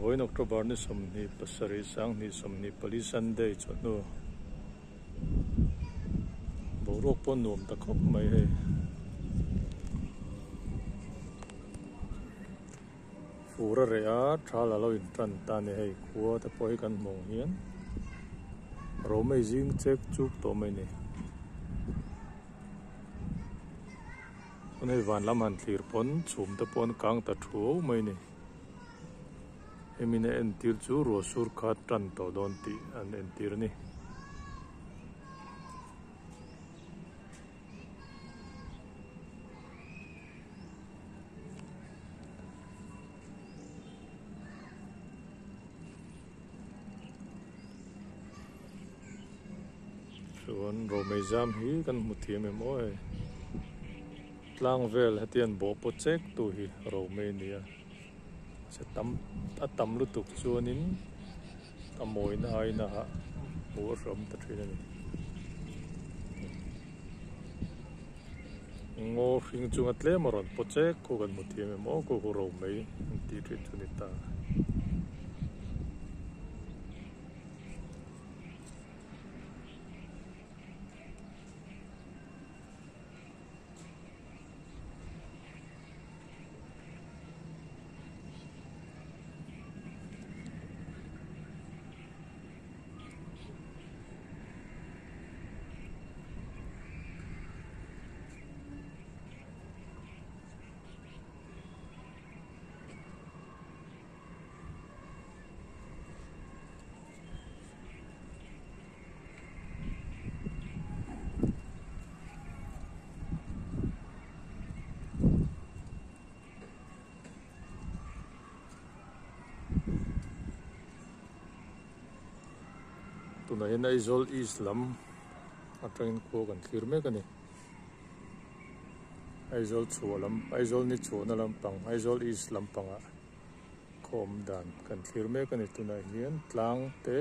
Vawiin October ni 27 2024 Sunday chawhnu boruak pawh nuam ta khawp mai hei. Fur a reh a, thal a lo in tan ta a ni hei khua te pawh hi kan hmuh ang hian romei zing chek chuk tawh mai a ni. Chuan hei van lam han thlir pawn chhum te pawh an kang ta thuau mai a ni. Hemi na entir chu ruah sur kha tan tawh dawn tih an entir a ni. Chuan romei zam hi kan hmu thiam em aw hei tlang vel hetiang bawh pawh chek tu hi romei a ni a se tam a tam lutuk chuanin a mawina aiin a hah hmuh a hreawm ta thin a ni. Ngaw hring chunga tlem a rawn paw chek khu kan hmu thiam em aw khu khu romei an tih thin chu a ni ta. Tunah hian Aizawl East lam atangin khua kan thlir mek a ni. Aizawl chhuah lam Aizawl ni chhuahna lampang Aizawl East lampangah khaw awm dan kan thlir mek a ni. Tunah hian tlang te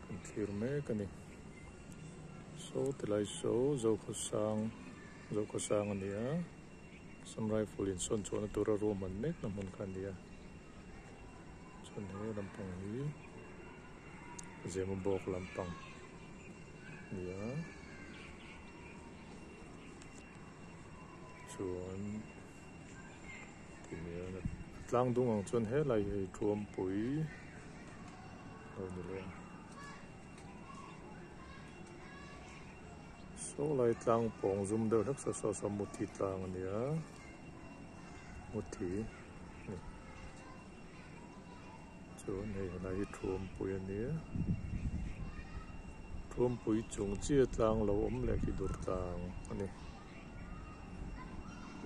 kan thlir mek a ni. Saw tilai saw Zokhawsang Zokhawsang a ni a. Sam rifle in sawn chhuahna tura ruahman mek na hmun kha a ni a chuan he lampang hi Zemabawk lampang a ni a chuan tihmel a tlang dung ang chuan helai hi hei Thuampui lo ni leh a. Saw lai tlang pawng zum deuh hlek saw saw saw muthi tlang a ni a muthi a ni chuan hei helai hi thuampui a ni a thuampui chung chiah tlang lo awm leh khi dur tlang a ni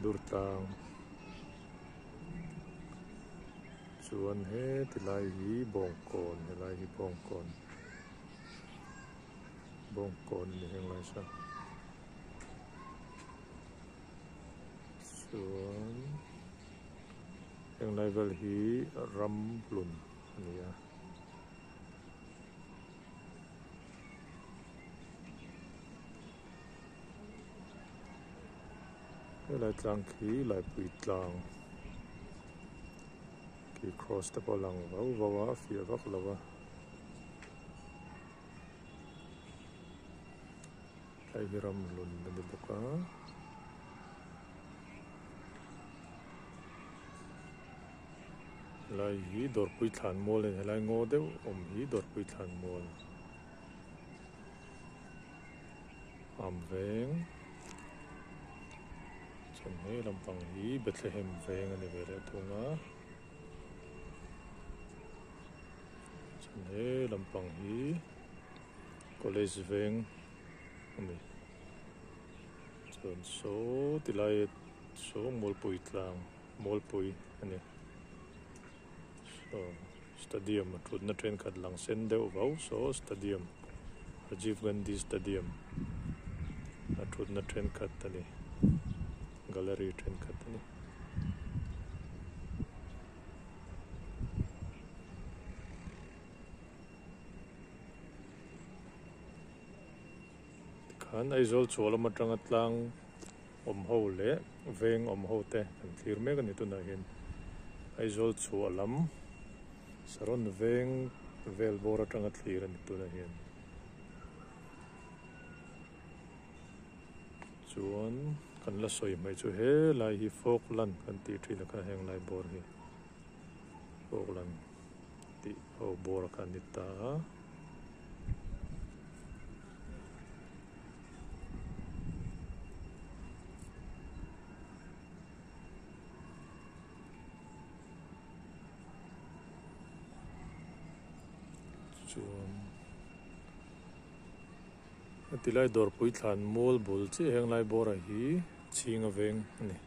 dur tlang chuan heti lai hi bawngkawn helai hi bawngkawn. Bawngkawn ni heng lai sawn chuan heng lai vel hi ram hlun a ni a. Helai tlang khi Laipui tlang khi cross te pawh a lang vau vau a a fiah vak lo a. Hei hi ram lun a ni bawk a. Helai hi dawrpui thlan mual a ni helai ngaw deuh awm hi dawrpui thlan mual am veng chuan he lampang hi Bethlehem veng a ni ve leh thung a. Chuan he lampang hi college veng a ni chuan saw ti lai saw mualpui tlang mualpui a ni saw stadium a thutna thenkhat lang sen deuh vau saw stadium Rajiv Gandhi stadium a thutna thenkhat a ni gallery thenkhat a ni. Tikhan Aizawl chhuah lam atanga tlang awm ho leh veng awm ho te kan thlir mek a ni tunah hian. Aizawl chhuah lam Saron veng vel bawr atanga thlir a ni tunah hian. Chuan kan la sawi hmaih chu helai hi Falkland kan tih thin a kha heng lai bawr hi Falkland tih ho bawr kha a ni ta a. Chuan heti lai dawrpui thlan mual bul chiah heng lai bawrah hi chhing a veng a ni.